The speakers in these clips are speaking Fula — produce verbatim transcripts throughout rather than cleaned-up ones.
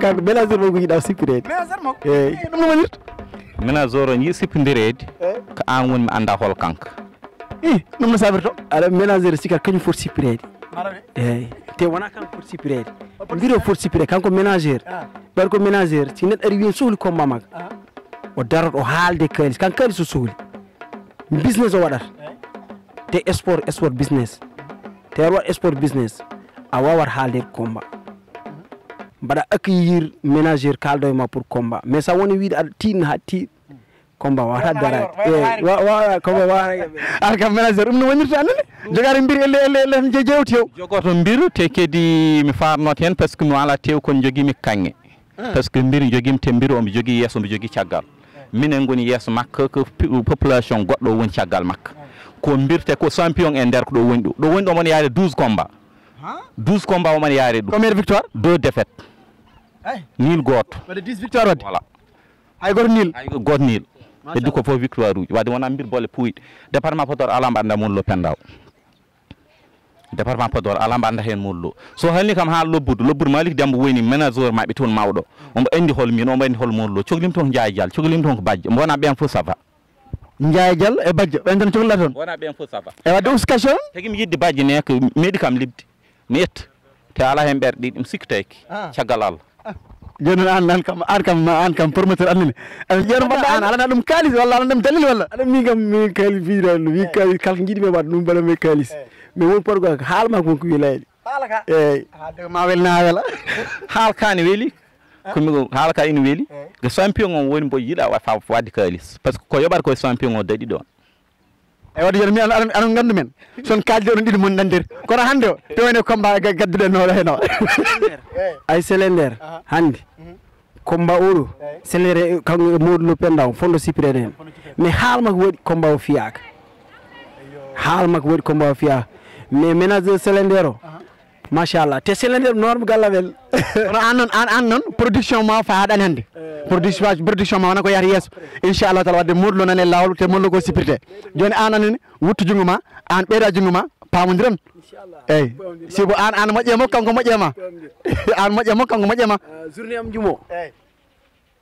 Kanko ménageur makko yiɗa sippireede. Ménageur makko? Eeyi. Eeyi, ɗum no wonirta? Ménageur on yiɗi sippindireede, ko aan woni mi annda hol kanko. Ih, ɗum no sabirto? Aɗa ménageur sikkat kañum foti sippireede. Eeyi. Te wonaa kanko foti sippireede. Mbiro foti sippire, kanko ménageur. Ɓaɗa ko ménageur, si neɗɗo ari wiyen sohli combat makko. O darot o haalde kaalis, kanko kaalis o sohli. Business o waɗata. Te sport, sport business. Te aɗa waɗa sport business, a waawat haalde combat. Mbaɗa accueillir ménageur kaaldo e ma pour combat. Mais sa woni wiide aɗa tiiɗna haa tiiɗ, combat wawata daraade. Eeyi, wa- wa- combat wawata. Aan kam ménageur, ɗum no wonirta annene. Jogaade mbir elle, elle, elle, je- jewti o. Jogoto mbir te kadi mi faarnoto heen par ce que mi ala tew kon jogiimi kaŋŋe. Par ce que mbir jogiimi te mbir omo jogii yeeso, omo jogii caggal. Minen ngoni yeeso makko, ko pi- population goɗɗo woni caggal makko. Ko mbir te ko champion e nder ko ɗo woni ɗo. Ɗo woni ɗo mon yaade douze combat. Douze combat o mon yaade ɗum. Combien de victoire? Deux défaites. Nil gooto. Waɗde dix victoire waɗde? Voilà. Hay gooto nil? Hay gooto nil. Heddi ko fof victoire uji. Waɗde wona mbir bolle puuyɗe. Département Podor ala mbaɗda mon lo pendaw. Département Podor ala mbaɗda heen Modou Lo. So halni kam haa lobbudu, lobbudu Malick Demba woni ménageur maɓɓe toon mawɗo. Omo anndi hol min, omo anndi hol Modou Lo. Coklim toon ko Njaay Dial, coklim toon ko Bajjo. Mbo wona ɓeen fof ça va. Njaay Dial e Bajjo, ɓeen tan cokla toon? Wona ɓeen fof ça va. E waɗde uskation? Tagi mi yiɗde Bajjo ne ko meeɗi kam liɓde. Mi ƴetta. Te ala heen ɓerɗe ɗiɗi, mi sikkitaki. Caggal Allah. Jooni noon aan, aan kam, aan kam, aan kam promoteur annene. Aan jeeru mbaɗɗa aan, alana ɗum kaalis walla alana ɗum dalil walla? Aɗa min kam, min kaalis mbiɗa, mi kaalis kala ko njiɗmi waɗ ɗum mbaɗa mi kaalis. Mais won pargo haal ma ko won ko wilayɗi. Haala ka? Eeyi. Haalde ma welna wela. Haal ka ne weli. Ko mi haala ka ina weli. Ko champion on woni mbo yiɗa wa- fa- waɗde kaalis. Par ce que ko yoɓata koye champion o daɗi ɗon. E wadde jooni mi ano ano gandu men. Son kalde on ɗiɗi mon nandir. Kono hande o tewene combat ga- gadduɗen no heno. Ay Selender hande. Combat oɗo Selender kanko e Modou Lo Penda o fondo sipirede hen. Mais haal makko waɗi combat o fiyaka. Haal makko waɗi combat o fiyaka. Mais manager Selender o machallah te Selender norme galla wel. Kono an noon an an noon production ma fa haɗani hande. Production production ma wona ko yahata yeeso. Inchallah taala wadde Modou Lo nane lawol te Modou Lo ko sipirte. Joni an anani wuttu jungo ma an ɓeyda jungo ma pamodiron. Eyyi sibu an an moƴƴe makko kanko moƴƴe ma. An moƴƴe makko kanko moƴƴe ma. Journée am jumo.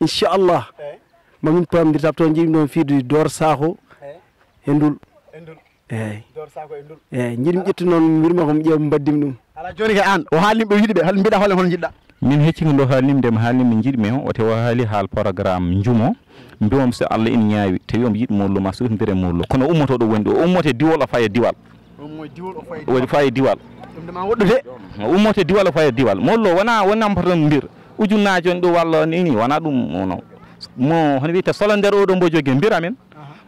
Inchallah mamin pamdir tab toon jiɗmi ɗon fiidude dor sako e ndul. Eyyi. Eyyi jiɗmi ƴettu noon mbirma ko mi ƴeewa mbaddim ɗum. Ala joni kay an o haalni ɓe yiɗi ɓe hol mbiɗa holen hono jiɗɗa? Min hecci ko ndo haalnimi nde mi haalnimi jiɗmi o o tawi o haali haal programme jumo. Mbiwam so Allah ina ñaawi tawi omo yiɗi mollo ma sotondire mollo kono ummotoɗo woni ɗo o ummote diwol o faya diwal. Woni faya diwal. Ɗum de ma woɗɗude. O ummote diwal o faya diwal mollo wona wona mbaɗa mbir ujunnaaji on ɗo walla nini wona ɗum ono. Mo hono wiyte solo nder oɗo mbo jogi mbir amen.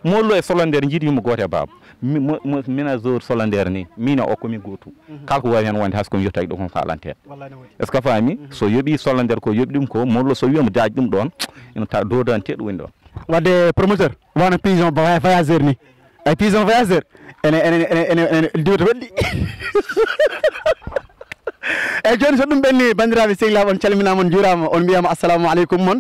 Mollo e solo nder jiiɗi yumma gooto e baaba. Ménageur solo nder ni mina o komi gootu. Kala ko wawi hen wonde hay so komi yettaki ɗo kon falante. Est ce que a faami so yoɓi solo nder ko yoɓi ɗum ko mollo so wiyama daaji ɗum ɗon ina ta dodante ɗo woni ɗon. Wadde promoteur wano pison voyageur ni. Ay pison voyageur ene ene ene ene ene diwta welɗi. Eyyi joni so ɗum ɓenni bandiraɓe sehilaɓe on calminama on juurama on mbiyama assalamu aleykum mon.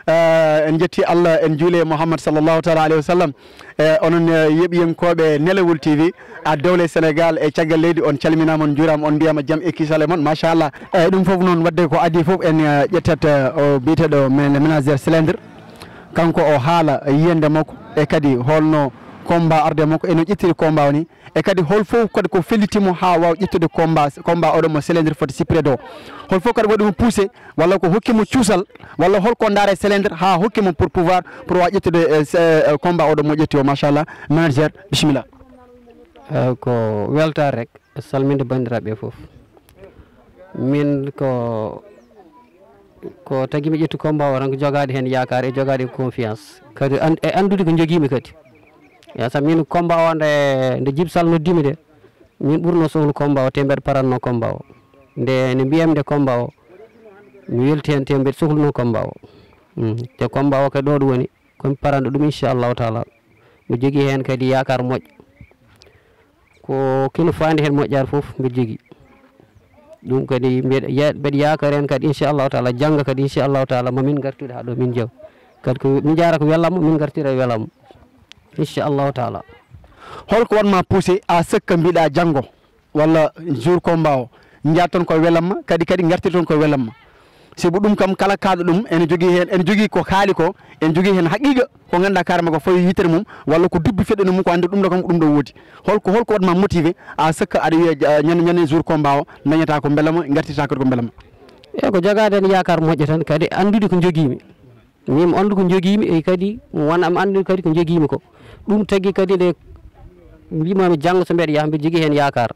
En jetti Allah en juule e Mouhammad sallallahu taala alayhi wa sallam. E onon yeɓiyankoɓe Nelawol T V a dowle Sénégal e caggal leydi on calminama on juurama on mbiyama jaam e kisale mon machallah. Eyyi ɗum foof noon wadde ko adi foof en ƴettat o biyeteɗo ménagère Cylindre. Kanko o haala yiyannde makko e kadi holno combat arde makko e no ƴettiri combat o ni e kadi hol fof kadi ko felliti mo haa waawa ƴettude combat combat oɗo mo Cylindre foti sippirede o. Hol fof kadi waɗi mo poussé walla ko hokki mo cuusal walla hol ko ndaara e Cylindre haa hokki mo pour pouvoir pour waawa ƴettude combat oɗo mo ƴetti o machallah. Manager bisimilla. Ko weltaare rek. Salminde banndiraaɓe ɓe fof. Min ko ko tagi mi ƴettu combat o tan ko jogaade heen yaakaar e jogaade heen confiance kadi e anndude ko njogiimi kadi. Yasa min combat o nde nde Jibsal noddiimi de min ɓurno sohlu combat o te mbeɗa paratno combat o nde nde mbiyami nde combat o mi welti heen te mbeɗa sohluno combat o. Te combat o kadi ɗo ɗum woni komi paranɗo ɗum inchallahu taala. Mi jogii heen kadi yaakaar moƴƴo. Ko kino faandi heen moƴƴaare fof mbiɗa jogii ɗum kadi mbeɗa yaakaari heen kadi inchallahu taala jannga kadi inchallahu taala mamin ngartude haa ɗo min njeew kadi ko min njaara ko welamma min ngartira e welamma inchallahu taala. Holko waɗma poussé à ce que mbiɗa janngo walla jour combat o njaat toon koye welamma kadi kadi ngartir toon koye welamma? Sibu ɗum kam, kala kaaɗo ɗum, ene jogii heen, ene jogii ko haali ko, ene jogii heen haqiiqa, ko ngannduɗaa carrément ko fawi yitere mum, walla ko dubbi feɗɗuno mum, ko annde ɗum ɗo kam ko ɗum ɗo woodi. Holko, holko waɗ ma motivé à ce que aɗa wiya, ah, ñande, ñande jour combat o, dañataa ko mbelema, ngartirtaa kadi ko mbelema? E ko jogaade heen yaakaar moƴƴo tan, kadi anndude ko njogiimi. Min mi anndu ko njogiimi, e kadi mi wona, mi anndu kadi ko njogiimi ko. Ɗum tagi kadi nde mbiimaami janngo so mbeɗa yaha, mbeɗa jogii heen yaakaar.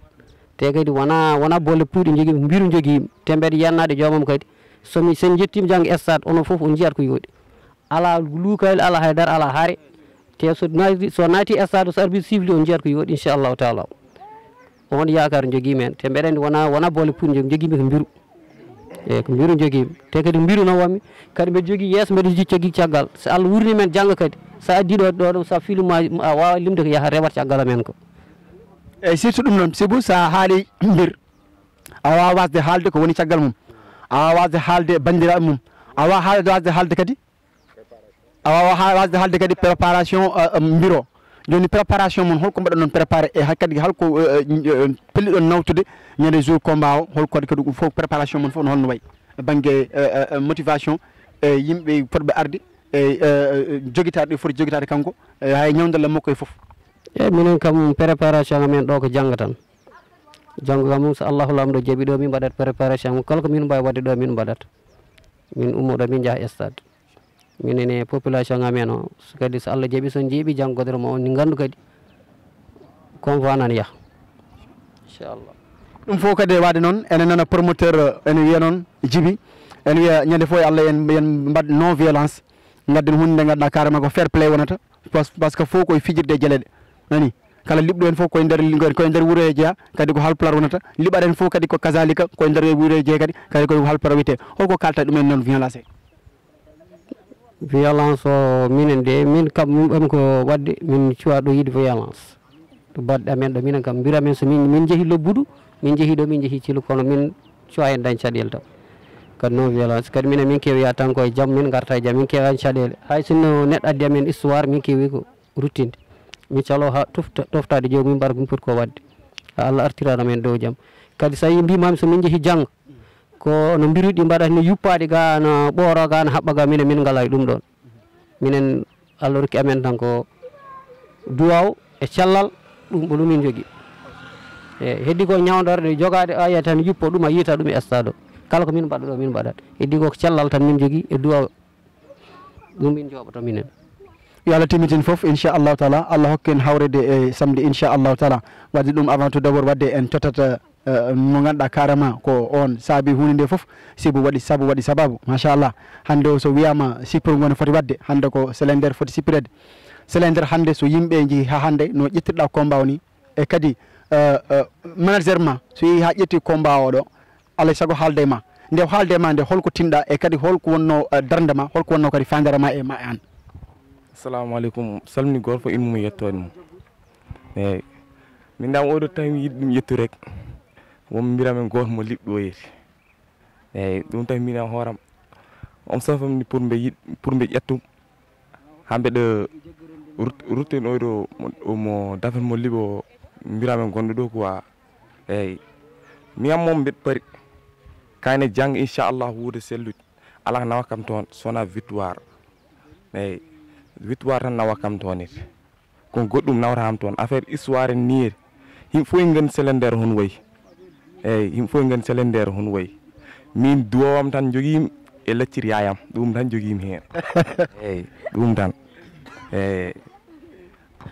Te kadi wona, wona bolle puuyɗe njogiimi, mbiru njogiimi. Te mbeɗa yiyannaade joomam kadi. So mi, so en njettiima janngo e stade, onon fof on njiyat ko yooɗi. Alaa luukayel, alaa haydara, alaa hare. Te so naati, so naati e stade, so arbitre siffli, on njiyat ko yooɗi, inchallahu taala. On yaakaar njogiimi heen. Te mbeɗa anndi wona, wona bolle puuyɗe njogiimi, njogiimi ko mbiru. Eeyi, ko mbiru njogiimi. Te kadi mbiru nawammi, kadi mbeɗa jogii yeeso, mbeɗa jogii caggal. So Allah wuurni men janngo kadi, so a addii ɗo, ɗo, ɗo, so a filu ma, a waawa limde ko yaha rewata caggal amen ko. Eeyi, surtout ɗum noon, sibu so a haali mbir, a waawa waasde haalde ko woni caggal mum. A waawa waasde haalde banndiraaɓe mum. A waawa haalde, waasde haalde kadi, a waawa ha-, waasde haalde kadi préparation, eh, eh, mbir o. Jooni préparation mon, holko mbaɗa noon préparé e hay kadi hol ko, eh, eh, eh, pelliɗon nawtude ñande jour combat o, hol kadi kadi ɗum fof préparation mon fof no holno wayi? E bannge, eh, eh, eh, motivation, e yimɓe fotɓe arde, e, eh, eh, jogitaade ɗo foti jogitaade kanko, e hay ñawdalla makko e fof. Eeyi, minen kam préparation amen ɗo ko janngo tan. Janngo kam so Allahu Laamɗo jaɓi ɗo min mbaɗat préparation, kala ko min mbaawi waɗde ɗo min mbaɗat. Min ummo ɗo min njaha stade. Minen e population amen o, so kadi so Allah jaɓi, so on njeeɓi janngo godoro ma on, ni nganndu kadi convoi nan yaha. Inchallah. Ɗum fof kadi e waɗde noon, ene nana promoteur, eh, ene wiya noon, Jibi, ene wiya ñande fof Allah yen, yen mbaɗ non violence, ngadden huunde nde ngannduɗaa carrément ko fair play wonata, parce, parce que fof koye fijirde e jaleɗe, nani? Kala liɓɗo heen fof koye nder, koye nder wuro he jeyaa, kadi ko Haalpulaar wonata. Liɓaɗo heen fof kadi ko kazaalika, koye nder wuro he jeyaa kadi, kadi ko Haalpulaar wiyetee. Holko kaalta ɗum en non violence he? Violence o, minen de, min kam, min ɓami ko waɗde, min cuwaa ɗo yiɗde violence. To baɗɗe amen ɗo, minen kam, mbir amen, so min, min njehi lobbudu, min njehi ɗo, min njehi cilu, kono min cuwaa heen dañ caɗeele taw. Kadi non violence, kadi minen, min keewi yaade tan ko e jam, min ngarta e jam, min keewa caɗeele. Hay sinno neɗɗo addi amen histoire, min keewi ko ruttinde. Min caloo haa tofta-, toftaade joomum, min mbaɗa ko min poti ko waɗde. Haa Allah artirana men dow jam. Kadi so a yii mbiimaami so min njehi janngo, ko no mbiruɗi mbaɗata ni yuppaade ga, no ɓooro ga, no haɓɓa ga, minen min ngalaa e ɗum ɗoon. Minen Allah rokki amen tan ko duwaaw e cellal, ɗum ko ɗum min njogii. E heddi ko ñawndorde, jogaade, a yiya tan yuppo ɗum, a yiita ɗum e stade o. Kala ko min mbaɗa ɗo, min mbaɗat. Heddi ko cellal tan min njogii e duwaaw. Ɗum min njooɓoto minen. Yo Allah timmitin fof, inchallahu taala. Allah hokke en hawreede e samedi, inchallahu taala. Waɗde ɗum avant tout d'abord, waɗde en tottata, eh, mo ngannduɗaa carrément ko on saabi huunde nde fof. Sibu waɗi sabu, waɗi sababu, machallah. Hannde o so wiyaama sippirgol ne foti waɗde, hannde ko Cylindre foti sippireede. Cylindre hannde so yimɓe njehi haa hannde no ƴettirɗaa combat o ni, e kadi, eh, eh, manager ma so yehi haa ƴetti combat o ɗo, alay sago haalda e ma. Nde o haalda e ma nde, holko tinɗa e kadi holko wonno, eh, darnde ma, holko wonno kadi faandaare ma e ma e aan? Assalamu aleykum. Salmini gooto fof, innde mum e yettoode mum. Eeyi. Min dam oɗo tawi mi yiɗi ɗum ƴettude rek. Won mbiramen gooto mo liɓɗo yeeti. Eeyi, ɗum tawi min e hooram. On safam ni pour mbe yiɗ-, pour mbe ƴettum. Haa mbeɗa rut-, ruttinoyɗo mo, mo dafet mo liɓo mbiramen gonɗo ɗo quoi. Eeyi. Mi am moom mbeɗa pari. Kayne jang, inchallah, wuude sellude. Alaa ko nawa kam toon, so wonaa victoire. Eeyi. Victoire tan nawa kam toon ete. Ko goɗɗum nawata kam toon. Affaire histoire en nii ete. Yimɓe fof en nganndi Cylindre hono wayi. Eeyi, yimɓe fof en nganndi Cylindre hono wayi. Min duwaaw am tan njogiimi e lacciri yaayam. Ɗum tan njogiimi heen. Eeyi, ɗum tan. Eeyi.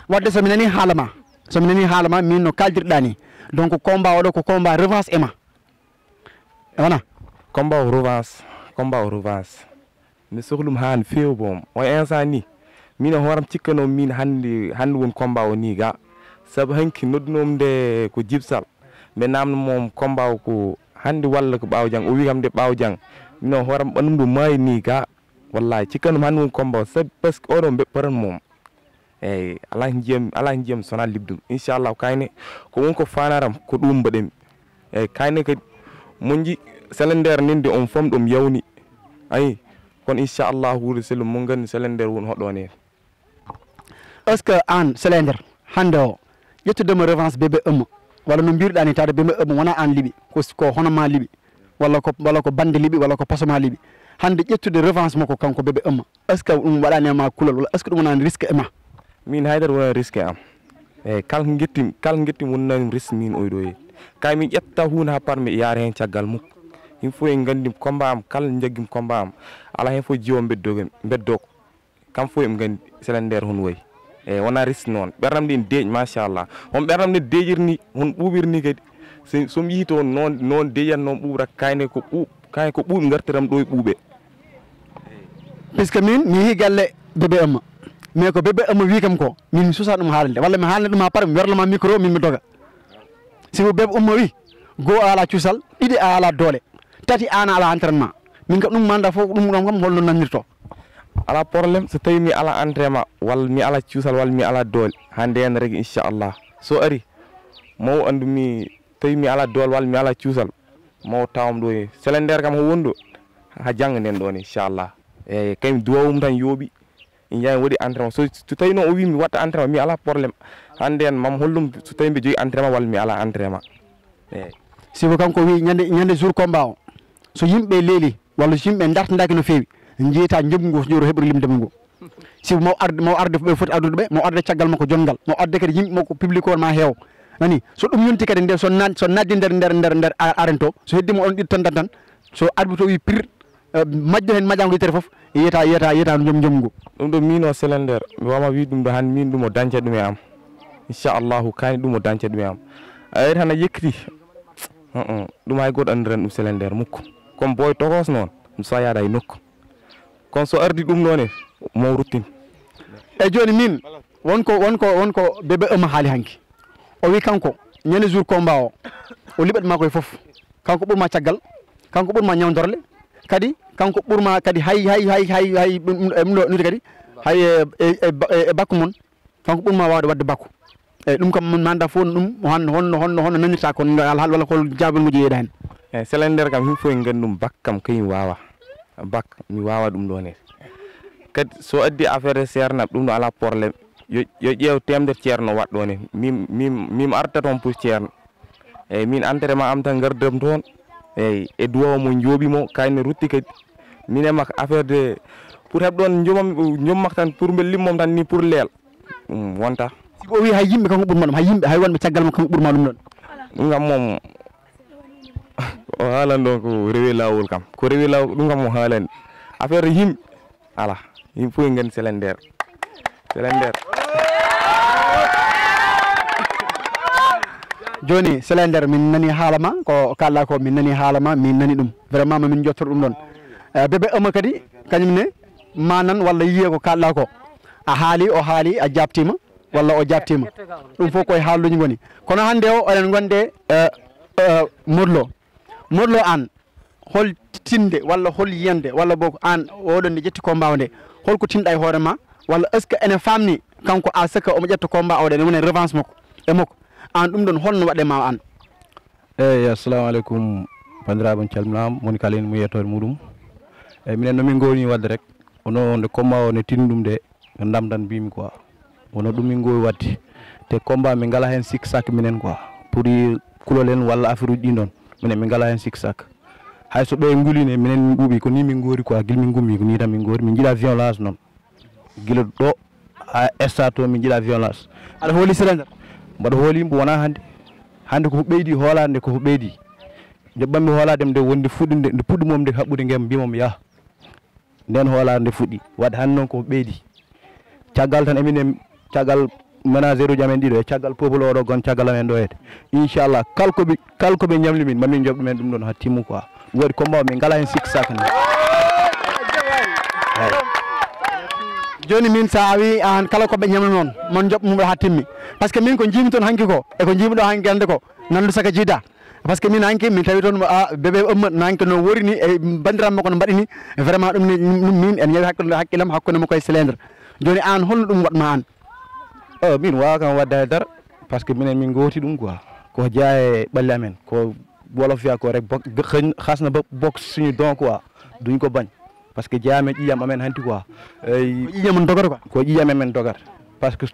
Waɗde so mi nanii haala ma, so mi nanii haala ma, min no kaaldirɗaa nii. Donc, combat oɗo ko combat revanche e ma. E wona? Combat o revanche, combat o revanche. Mi sohlum haa no feewi boom. O instant nii, min e hooram cikkanoo min hannde, hannde woni combat o nii ga. Sabu hanki noddunoo mi nde ko Jibsal. Mbe naamno moom combat o ko hannde walla ko ɓaawo jang. O wi kam nde ɓaawo jang. Min e hooram ɓanndu mbo maayi nii ga. Wallahi, cikkanum hannde woni combat o. Sabu parce que oɗo mbe paran moom. Eeyi, alaa ko njiyam, alaa ko njiyam so wonaa liɓɗum. Inchallah, kayne, ko won ko faanaram, ko ɗum mbaɗen. Eeyi, kayne kadi, moƴƴi Cylindre nin de on fam ɗum yawni. Ayi, kono inchallah, wuude sellu mo nganndi Cylindre won hoɗo ne. Est-ce que aan Cylindre, hannde o, ƴettude mo revanche bébé Eumeu, walla no mbiruɗaa ni, tawde bébé Eumeu wonaa aan liɓi, ko, ko hono ma liɓi? walla ko, walla ko bande liɓi, walla ko pasoma liɓi. Hannde ƴettude revanche makko kanko Bébé Ëmma, est ce que ɗum waɗani e ma kulol, walla est ce que ɗum wonani risque e ma? Min haydara wona risque am. Eyyi, kala ko gettim, kala ko gettim wonnani risque min oy ɗo e. Kay mi ƴetta hunde ha par mi yaara hen caggal mum. Yimɓe fof en gandi combat am, kala jaggim combat am. Ala hen fof jiwo beddo, beddo ko. Kam fof eɓe gandi Sélendé hon wayi. Eyyi, wona risque noon. Ɓerdam ndi ne deeƴi, machallah. Hon ɓerdam ndi deeƴiri ni, hon ɓuuɓiri ni kadi. So, so mi yii toon noon, noon deeƴat noon ɓuuɓra, kayne ko ɓuuɓ, kayne ko ɓuuɓi gartiram ɗo e ɓuuɓe. Puisque min, mi yehi galle Bébé Ëmma. Mais ko Bébé Ëmma wi kam ko, min mi susa ɗum haalande. Walla mi haalande ɗum ha para, mi werloma micro, min mi doga. Si ko Bébé Ëmma wi, goo a ala cuusal, ɗiɗi a ala doole, tati an a ala entraînement. Min kam ɗum manda fof, ɗum ɗon kam holno nannirto? Ala problème, so tawi mi ala entraînement, walla mi ala cuusal, walla mi ala doole, hande hen rek inchallah. So ari, mo andu mi tawi mi ala doole, walla mi ala cuusal, mo tawam ɗo e Sélendé kam ho woni ɗo, ha jangga nden ɗon inchallah. Eyyi, kay mi duwawum tan yooɓi. Ina yaha waɗi entraînement. So, so tawi noon o wi mi watta entraînement, mi ala problème. Hande en mam hollum so tawi mbe jogi entraînement walla mi ala entraînement. Eyyi. Sibu kanko wi ñande, ñande jour combat o, so yimɓe leeli, walla so yimɓe dartidaki no feewi, jeyta joom ngu, so jooro heɓri limde ngu. Sibu maw arde, maw arde ɓe foti ardude ɓe, maw arde caggal makko jonngal, maw arde kadi yimɓe makko public o ma heew. Nani, so ɗum yonti kadi nde, so na-, so naddi nder, nder, nder, nder a-, arène to, so heddi mo on ɗiɗi tan, tan, tan, so arbitre o wi pir, eh, majjo hen majjango yitere fof, yiyata, yiyata, yiyata no joom, joom ngu. Ɗum ɗo min o Sélendé, mi wama wi ɗum ɗo hande min ɗum o dañca ɗum e am. Inchallahu kani ɗum o dañca ɗum e am. A ari tan a yekkiti. Hum, hum. Ɗum hay goto andiran ɗum Sélendé mukko. Comme boy tokos noon, ɗum so yaada e nokku. Kono so ardi ɗum ɗon e, mo ruttin. E joni min, wonko, wonko, wonko Bébé Ëmma haali hanki. O wi kanko, ñande jour combat o, o liɓat ma koye fof. Kanko ɓurma caggal, kanko ɓurma ñawdorle, kadi kanko ɓurma kadi hay, hay, hay, hay, hay, ɗum, ɗum, ɗum ɗo, ɗum kadi, hay e, e, e, e bakku mon, kanko ɓurma wawde wadde bakku. Eyyi, ɗum kam, manda fof ɗum, hon-, honno, honno, honno nanirta kon, ngal hal walla ko jaabol mo jeeyiɗa hen? Eyyi, Sélendé kam, himɓe fof en gandi ɗum, bak kam, kañum wawa. Bak, mi wawa ɗum ɗon e. Kadi, so addi affaire de ceerno, ɗum ɗo ala problème. Yo, yo ƴeew temedere ceerno waɗ ɗon e. Min, min, min arta toon pour ceerno. Eyyi, min entraînement am tan gardam toon. Eyyi, e duwaw mo jooɓi mo, kayne rutti kadi. Min e makko affaire de, pour heɓ ɗon jomam, jom makko tan, pour mbel limmom tan ni pour leel. Ɗum wonta. Si ko o wi hay yimɓe kanko ɓurma ɗum, hay yimɓe, hay wonɓe caggal makko kanko ɓurma ɗum ɗon. Ɗum kam moom, o haalan ɗon ko rewi laawol kam. Ko rewi laawol, ɗum kam o haalani. Affaire yimɓe, ala. Yimɓe fof en gandi Sélendé. Sélendé. Joni Sélendé, min nani haala ma, ko kalɗa ko, min nani haala ma, min nani ɗum. Vraiment, ma min jottor ɗum ɗon. Eh, Bébé Ëmma kadi, kañum ne, ma nan walla yiye ko kalɗa ko. A haali, o haali, a jaabtima, walla o jaabtima. Ɗum fof koye haalluji ngoni. Kono hande o, oɗen gonde, eh, eh, Modou Lo. Modou Lo an, hol tinde, walla hol yiyande, walla boog an, oɗon nde ƴetti combat o nde, holko tinɗa e hoore ma? Walla est ce que ene famni kanko à ce que omo ƴetta combat oɗo, ene wona revanche makko, e makko? An ɗum ɗon, holno waɗe ma an? Eyyi, assalamu aleykum, bandiraɓe, on calminama, moni kala ene mum yettode muɗum. Eyyi, minen no min goni wadde rek, kono nde combat o ne tinni ɗum de, ko ndam tan mbimi quoi. Kono ɗum min gowi wadde. Te combat min ngala hen sikki sakka minen quoi. Pour kulol en walla affaire uji ɗin ɗon. Minen min ngala hen sikki sakka. Hay so ɓe ngulini, minen min ɓuuɓi, ko ni min gori quoi. Gila min gummi, ko ni tan min gori. Min jiiɗa violence noon. Gila ɗo, ha stade to min jiiɗa violence. Aɗa hooli Sélendé? Mbaɗa hooli yimɓe wona hande. Hande koko ɓeydi hoolade nde, koko ɓeydi. Joɓɓammi hoolade nde wonde fuɗɗude, nde puɗɗi mom nde haɓɓude ngam mbimam yaha. Nden hoolare nde fuɗɗi. Wadde hannde noon ko ɓeydi. Caggal tan eminen, caggal manager uji amen ɗiɗo e caggal peuple oɗo gon caggal amen ɗo hede. Inchallah, kala ko ɓe, kala ko ɓe ñamli min, mamin joɓ ɗumen ɗum ɗon ha timmu quoi. Ɗum waɗi combat o min ngala hen sikki saka ni. Eyyi. Joni min sa wi an kala ko ɓe ñamli noon, mon joɓ mum ha timmi. Parce que min ko jiimi toon hanki ko, e ko jiimi ɗo hanki hande ko, nandu saka jiida. Parce que min hanki min tawi toon, a, Bébé Ëmma no hanki no worini e bandiram makko no mbaɗini. Vraiment ɗum ni, ɗum min en ñawi hakkunde, hakkilam hakkunde makko e Sélendé. Joni an holno ɗum waɗma an? O, min wawa kam wadde haydara. Parce que minen min gowti ɗum quoi. Ko jeeya e ɓalli amen. Ko wolof wiya ko rek bok-, xëy-, xas na ba bokk suñu don quoi. Duñ ko bañ. Parce que jeeya men ƴiƴam amen hanti quoi. Eyyi. Ko ƴiƴam on dogata quoi? Ko ƴiƴam amen dogata. Parce que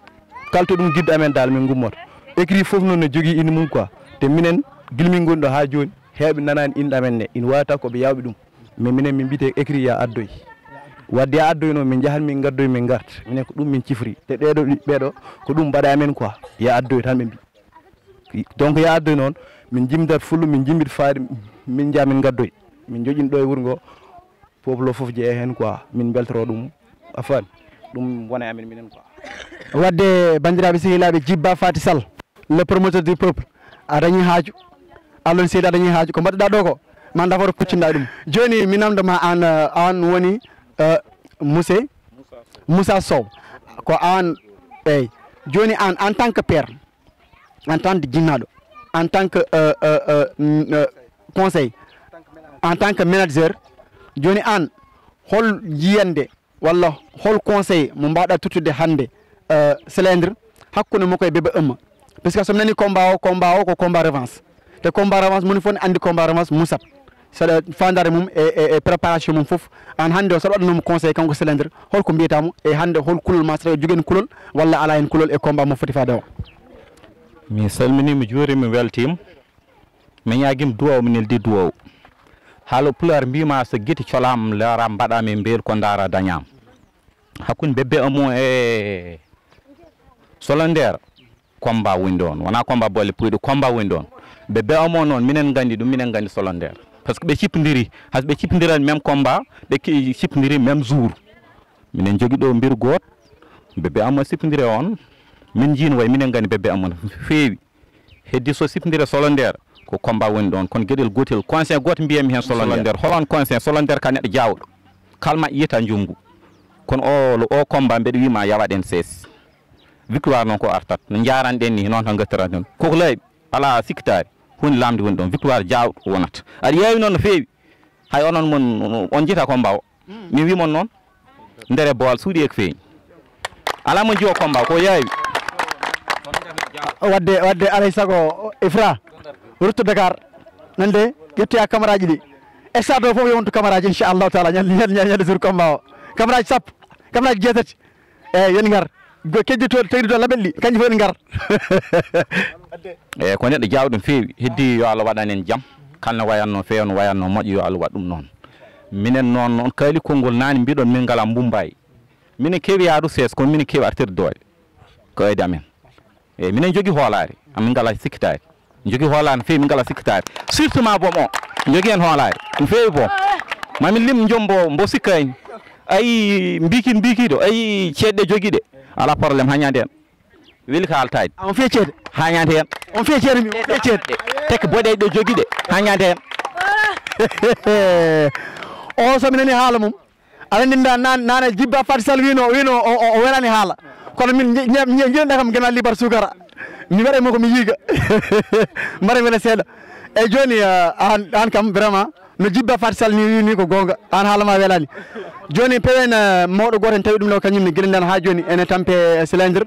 kala to ɗum gidda amen dal min gummoto. Écrit fof noon ne jogui inde mum quoi. Te minen gila min goni ɗo ha joni. Heewɓe nanaani innde amen nde, ina waawi taw ko ɓe yaawɓe ɗum. Mais minen min mbiyetee écrit ya addoy. Wadde ya addoy noon, min njahat min ngaddoy min ngarta. Minen ko ɗum min cifri. Te ɓeeɗo, ɓeeɗo ko ɗum mbaɗa e amen quoi. Ya addoy tan ɓe mbi. Donc ya addoy noon, min jimdat fullo, min jimbit faade, min njaha min ngaddoy. Min joƴin ɗo e wuro ngo, peuple o fof jeeya heen quoi. Min mbeltoro ɗum, a faami? Ɗum wona e amen minen quoi. Wadde banndiraaɓe sehilaaɓe, Jibba Fati Sall, le promoteur du peuple, a dañi haaju. Allon seydi a dañi haaju. Ko mbaɗɗa ɗo ko? Ma d'abord puccinɗa ɗum. Jooni mi namdo ma aan, eh, aan woni, eh, monsieur Moussa Sow. Ko aan, eey. Jooni aan, en tant que père, en tant que jinnaaɗo, en tant que, euh, euh, euh, mm, euh, conseil, en tant que manager, jooni aan, hol yiyannde walla hol conseil mo mbaɗa tottude hannde, euh, Cylindre hakkunde makko e Bébé Ama? Parce que so mi nani combat o, combat o ko combat revanche. Te combat revanche, moni fof ne anndi combat revanche musat. Saɗa faandaare mum e, e, e préparation mum fof. Aan hannde o, saɗa waɗanoo mo conseil kanko Cylindre, hol ko mbiyata mo? E hannde hol kulol ma, saɗa jogii heen kulol walla alaa heen kulol e combat mo foti faade o? Mi salminii, mi juurii, mi weltiima. Mi ñaagii duwaw, mi neldi duwaw. Haala pulaar mbiyma so gite colaama, looraama mbaɗaama e mbeel ko ndaara dañaama. Hakkunde Bébé Ama e Cylindre, combat woni ɗoon. Wonaa combat bolle puyɗe, combat woni ɗoon. Bébé Ama noon, minen nganndi ɗum, minen nganndi Cylindre. Parce que ɓe cippondiri, hay so ɓe cippondiraani même combat, ɓe ki-, cippondiri même jour. Minen njogii ɗo mbiru gooto, Bébé Ama sippondiri e oon, min njiino way, minen nganndi Bébé Ama no feewi. Heddi so sippondiri e Cylindre, ko combat woni ɗoon. Kono geɗel gootel, conseil gooto mbiyatmi heen Cylindre. Hol oon conseil? Cylindre ka neɗɗo jaawɗo. Kala ma yiyata njuumngu. Kono o, o combat mbeɗa wiya ma yawaɗen sees. Victoire noon ko artat. No njaaranɗen ni, noon tan ngattiranɗen. Koko laaɓi, alaa sikkitaare. Huunde laamde woni ɗoon. Victoire jaawɗo wonata. Aɗa yaawi noon no feewi. Hay onon mon, on jita combat o. Min wi mon noon. Ndere boowal suuɗi e ko feeñi. Alaa mo jiwo combat ko yaawi. Wadde, wadde alay sago Ifra rutto Dakar. Nande ƴettoya caméra ji ɗi. Stade o fof yo wontu caméra ji, inchallahu taala, ñande, ñande, ñande, ñande jour combat o. Caméra ji sappo, caméra ji jeetati. Eeyi, yo en ngar. Go-, kedditooɗo, tedditooɗo label ɗi, kanƴe fof en ngar. Eeyi, ko neɗɗo jaawɗo no feewi. Heddi yo Allah waɗan en jam. Kala no wayatno feewno, wayatno moƴƴo, yo Allah waɗ ɗum noon. Minen noon, noon kaali konngol naane mbiɗon min ngalaa Mumbai. Minen keewi yahdu sees, kono minen keewi artirde doole. Ko aadi amen. Eeyi, minen njogii hoolaare, amin ngalaa sikkitaare. Njogii hoolaare no feewi, min ngalaa sikkitaare. Surtout ma boom o, njogii heen hoolaare. No feewi boom. Ma min lim jom mbo, mbo sikkaani. Ayi, mbiikin, mbiikiiɗo, ayi, ceeɗe ɗe jogii ɗe. Alaa problème, haa ñande heen. Weli ko haaltaade. A on fiya ceede? Haa ñande heen. On fiya ceede, mi on fiya ceede. Tekki boɗeeɗe ɗe jogii ɗe, haa ñande heen. O, so mi nani haala mum, aɗa anndi nda naan-, naane Jibba Fati Sall wino, wino o, o, o welani haala. Kono min nje-, nje-, nje-, njiɗen kam gena libar sukara. Mi waɗa mo ko mi yiiga. Mbaɗa wela seeɗa. Eeyi jooni, eh, aan, aan kam vraiment no Jibba Fati Sall ni wi ni ko goonga. Aan haala ma welani. Jooni pewen, eh, mawɗo gooto en tawi ɗum ɗo kañum ne gila ndan haa jooni ene tampe e Cylindre.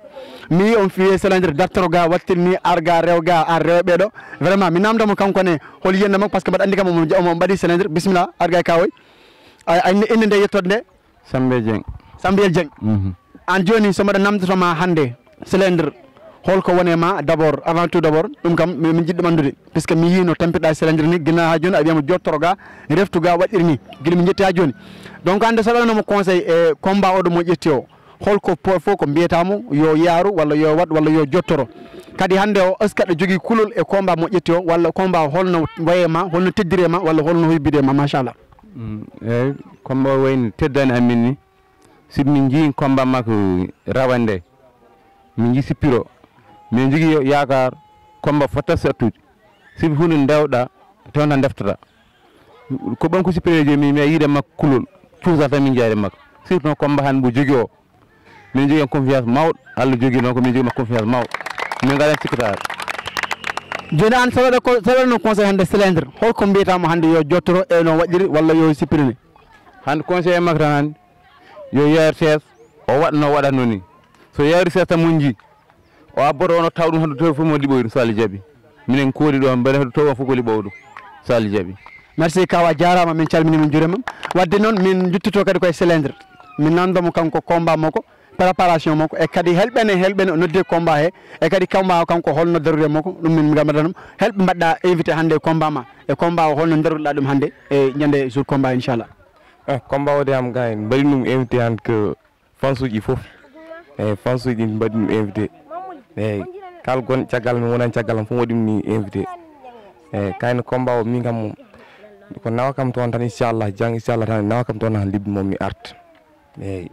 Mi wi on fiye Cylindre dartoro ga wattir ni ar ga rew ga ar rew ɓeɗo. Vraiment mi namda mo kanko ne hol yiyannde makko parce que mbaɗa anndi kam omo, omo mbaɗi Cylindre. Bisimilla, ar ga e kawoy. A, a, innde, innde nde yettoode nde? Sambe Dieng. Sambe Dieng. Mhm. Aan jooni so mbaɗa namdoto ma hannde Cylindre, hol ko woni e ma d'abord, avant tout d'abord, ɗum kam mi, min njiɗi ɗum anndude. Puisque mi yii no tampirɗa Cylindre ni, gila haa jooni a wiyama jottoro ga, reftu ga waɗɗiri ni. Gila min njetti haa jooni. Donc hannde so waɗanoma conseil e combat oɗo mo ƴetti o, hol ko po-, fof ko mbiyata mo yo yaaru walla yo waɗ walla yo jottoro? Kadi hannde o, est-ce que aɗa jogii kulol e combat mo ƴetti o, walla combat o holno wayi e ma, holno teddiri e ma, walla holno hoybiri e ma, machallah? Mm, eeyi, combat o wayno teddani amin ni. Sibu min njii combat makko rawande, min njii sippiro. Min njogii yaakaar combat fotta sattude. Sibu huunde ndewɗa, tewta ndeftata. Ko ɓen ko sippiro e jooni, mi, mi yiide makko kulol, cuusata min jaari makko. Surtout noon combat hannde mbo jogii o. Min njogii heen confiance mawɗo, Allah jogii noon ko min njogii makko confiance mawɗo. Min ngalaa heen sikkitaare. Jooni aan, so waɗa ko, so waɗa noon conseil hannde Cylindre, hol ko mbiyata mo hannde yo jottoro e no waɗɗiri walla yo sippirine? Hannde conseil makko tan hannde, yo yaaru sees, o waɗa no waɗatnoo ni. So yaari sees tan mo njii, o abboto on o tawa ɗum hoto tawi fof mo liɓoyɗo so Allah jaɓi. Minen koodi ɗo, mbaɗen hoto tawi on fof ko liɓowɗo so Allah jaɓi. Merci Kaw, a jaaraama, min calminii, min njuuriima. Waɗde noon, min njuttoto kadi koye Cylindre. Min nanndo mo kanko combat makko. Préparation makko e kadi helɓene helɓene o noddi e combat he, e kadi combat o kanko holno darude makko, ɗum min ngamata ɗum. Helɓe mbaɗɗa invité hannde e combat ma, e combat o holno daruɗa ɗum hannde e ñande jour combat, inchallah? Eh, combat o de am gars en mbaɗi ɗum invité han que fansuji fof. Eyyi, fansuji ɗin mbaɗi ɗum invité. Eyyi, kala gon caggal mi wonan caggal am fof waɗi ɗum ni invité. Eyyi, kayno combat o min kam moom ko nawa kam toon tan, inchallah jang inchallah tan nawa kam toon han libbi moom mi art. Eyyi.